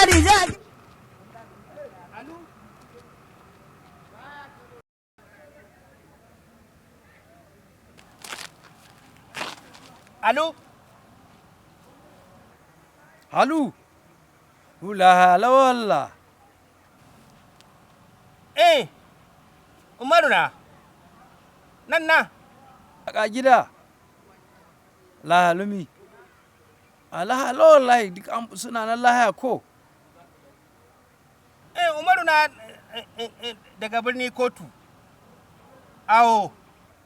Dija. Alo? Halu, hula hala walla. Eh, Umaru na, nan na. A gida, lahalumi. Alahala wallahi duk an suna nan lahaya ko. Eh, Umaru na daga birni kotu. Awo.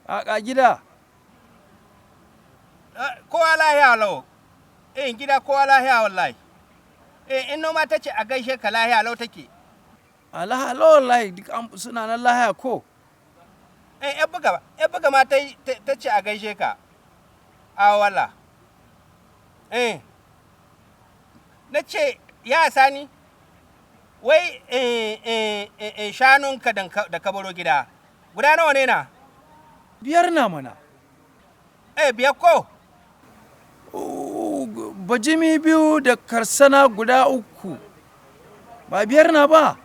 A gida. Kowa lahiya lau. Eh, gida kowa lahiya wallahi. Eh, in noma ta ce a gaishe ka lahiya lau take. Alahala wallahi duk an suna nan lahaya ko. Eh, yan buga ma ta ce a gaishe ka. Awo wala. Eh. Na ce, ya sani, wai shanunka da ka baro gida, guda nawa ne na? 5 na mana. Eh, 5 ko? Bajimi 2 da karsana guda 3. Ba 5 na ba.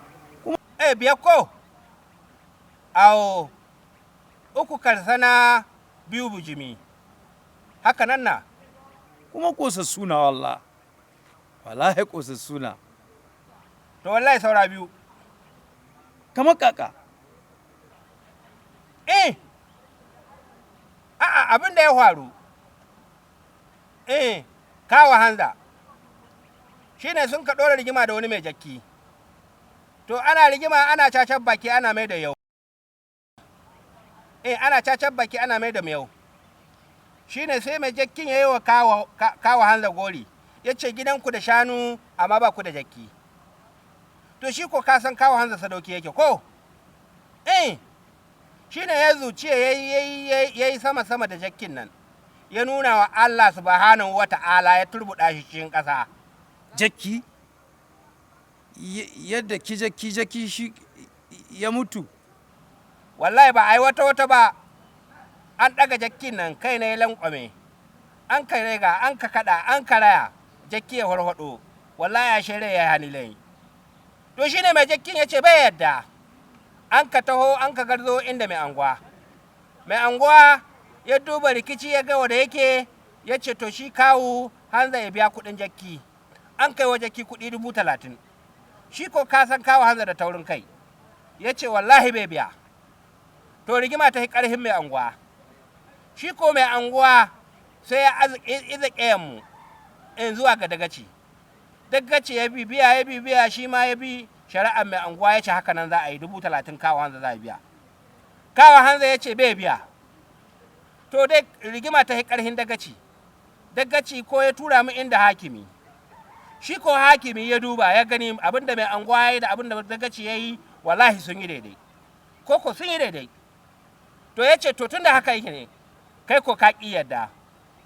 Eh, 5 ko? Awo, 3 karsana 2 bujimi. Haka nan na? Kuma kosassu na wallah. Wallahi kosassu na. To wallahi saura 2. Kamar kaka. Eh. A'a, abin da ya faru. Eh, kawo Hanza. Shi ne sun ka ɗora rigima da wani mai jakki. To ana rigima ana cacar baki ana mai da yau. Eh, ana cacar baki ana mai da miyau. Shi ne sai mai jakkin ya yi wa kawo Hanza gori. Ya ce gidanku da shanu amma ba ku da jakki. To shi ko ka san kawo Hanza sadauki yake ko? Eh, shi ne ya zuciya ya yi sama-sama da jakkin nan. Ya nuna wa Allah subhanahu wa ta'ala ya turbuɗa shi cikin ƙasa. Jakki? Yadda ki jakki shi ya mutu. Wallahi ba a yi wata wata ba. An ɗaga jakkin nan kai na ya lankwame. An ka rega, an ka kaɗa, an ka raya. Jakki ya farfaɗo. Wallahi ya shere ya hani lai. To shi ne mai jakkin ya ce bai yadda. An ka taho, an ka garzo inda mai anguwa. Mai anguwa ya duba rikici ya ga wanda yake, ya ce to shi kawu Hanza ya biya kuɗin jakki. An kai wa jakki kuɗi 30,000. Shi ko ka san kawu Hanza da taurin kai. Ya ce wallahi bai biya. To rigima ta yi ƙarfin mai anguwa. Shi ko mai anguwa sai ya iza ƙayanmu in zuwa ga dagaci. Dagaci ya bibiya, ya bibiya, shi ma ya bi shari'ar mai anguwa ya ce haka nan za a yi 30,000 kawu Hanza za a biya. Kawu Hanza ya ce bai biya. To dai rigima ta yi ƙarfin dagaci. Dagaci ko ya tura mu inda hakimi. Shi ko hakimi ya duba ya gani abin da mai anguwa ya yi da abin da dagaci ya yi wallahi sun yi daidai. Ko ko sun yi daidai. To ya ce to tun da haka yake ne kai ko ka ƙi yadda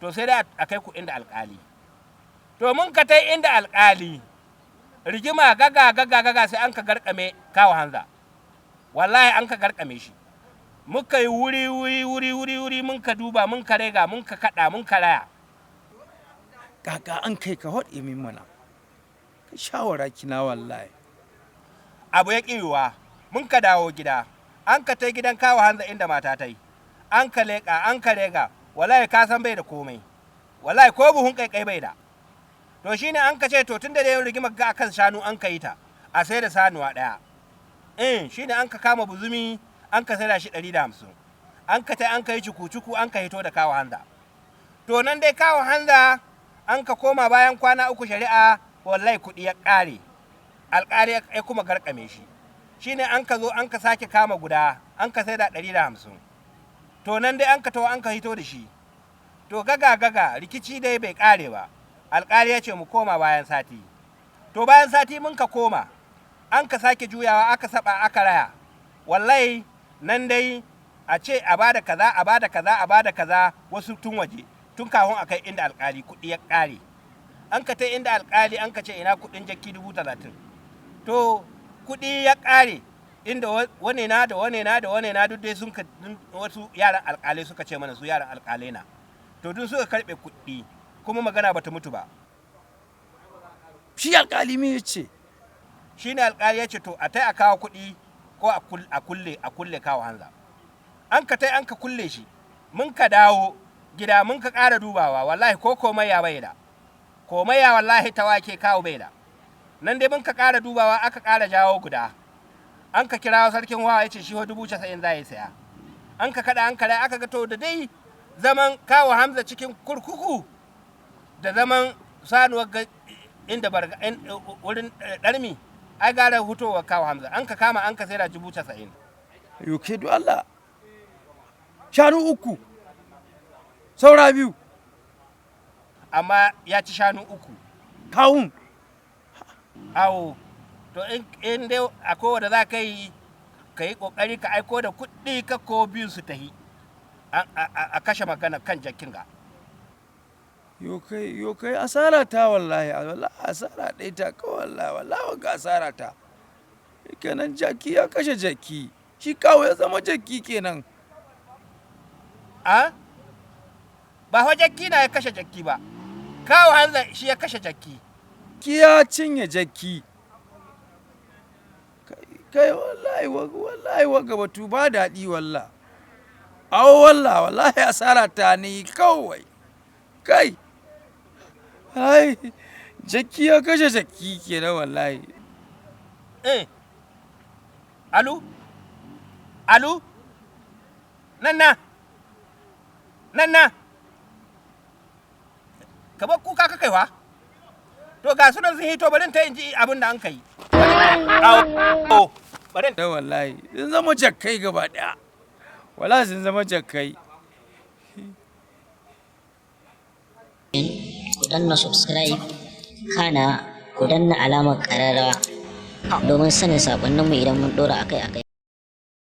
to sai dai a kai ku inda alƙali. To mun ka tai inda alƙali rigima gaga gaga gaga sai an ka garkame kawu Hanza. Wallahi an ka garkame shi. Muka yi wuri wuri wuri wuri wuri mun ka duba mun ka rega mun ka kaɗa mun ka raya. Kaka an kai ka haɗe min mana. Ka shawara kina wallahi. Abu ya ƙiwa mun ka dawo gida. An ka tai gidan kawu Hanza inda mata tai. An ka leƙa an ka rega wallahi ka san bai da komai. Wallahi ko buhun ƙaiƙai bai da. To shine an ka ce to tun da dai rigimar ga akan shanu an ka yi ta a sai da sanuwa ɗaya. Eh, shine an ka kama buzumi an ka saida shi 150. An ka tai an ka yi cuku-cuku an ka hito da kawu Hanza. To nan dai kawu Hanza an ka koma bayan kwana 3 shari'a wallahi kuɗi ya ƙare. Alƙali ya kuma garkame shi. Shine an ka zo an ka sake kama guda an ka saida 150. To nan dai an ka taho an ka hito da shi. To gaga gaga rikici dai bai ƙare ba. Alƙali ya ce mu koma bayan sati. To bayan sati mun ka koma. An ka sake juyawa aka saba aka raya. Wallahi nan dai a ce a bada kaza a bada kaza a bada kaza wasu tun waje tun kafin a kai inda alƙali kuɗi ya ƙare. An ka tai inda alƙali an ka ce ina kuɗin jakki 30,000. To kuɗi ya ƙare inda wane na da wane na da wane na duk dai sun ka wasu yaran alƙalai suka ce mana su yaran alƙalai na. To duk suka karɓe kuɗi kuma magana bata mutu ba. Shi alƙali me ya ce? Shine alƙali ya ce to a tai a kawo kuɗi ko a kulle kawo Hanza. An ka tai an ka kulle shi. Mun ka dawo gida, mun ka ƙara dubawa, wallahi ko komai ya bai da komai ya, wallahi ta wake kawo bai da. Nan dai mun ka ƙara dubawa, aka ƙara jawo guda, an ka kira sarkin wawa, ya ce shi 90,000 za ya saya. An ka kaɗa an kare, aka ga to da dai zaman kawo Hamza cikin kurkuku da zaman sanuwar inda barga wurin ɗarmi, ai gara hutowa kawo Hamza. An ka kama an ka saida 90,000. Yo ke, do Allah, shanu uku saura biyu. Amma ya ci shanu uku. Kawun. Awo, to in dai akwai wanda za ka yi, ka yi kokari ka aiko da kuɗi ka ko biyu su tahi a kashe magana kan jakin ga. Yo kai, yo kai, asara ta wallahi, wallahi asara ɗaya ta ka, wallahi, wallahi wanga asara ta kenan. Jaki ya kashe jaki, shi kawo ya zama jaki kenan. A ba fa jakki na ya kashe jakki ba, kawo Hanza shi ya kashe jakki. Ki ya cinye jaki. Kai, wallahi, wallahi wanga batu ba daɗi walla. Awo walla, wallahi asara ta ni kawai. Kai, ai jaki ya kashe jaki kenan wallahi. Eh, alu, alu, nan na nan na kamar kuka ka kaiwa. To ga sunan sun hito, barin ta in ji abin da an kai. Awo, barin. Da wallahi sun zama jakkai gaba ɗaya, wallahi sun zama jakkai. Ku danna subscribe, kana ku danna alamar ƙararrawa domin sanin saƙonninmu idan mun ɗora akai-akai.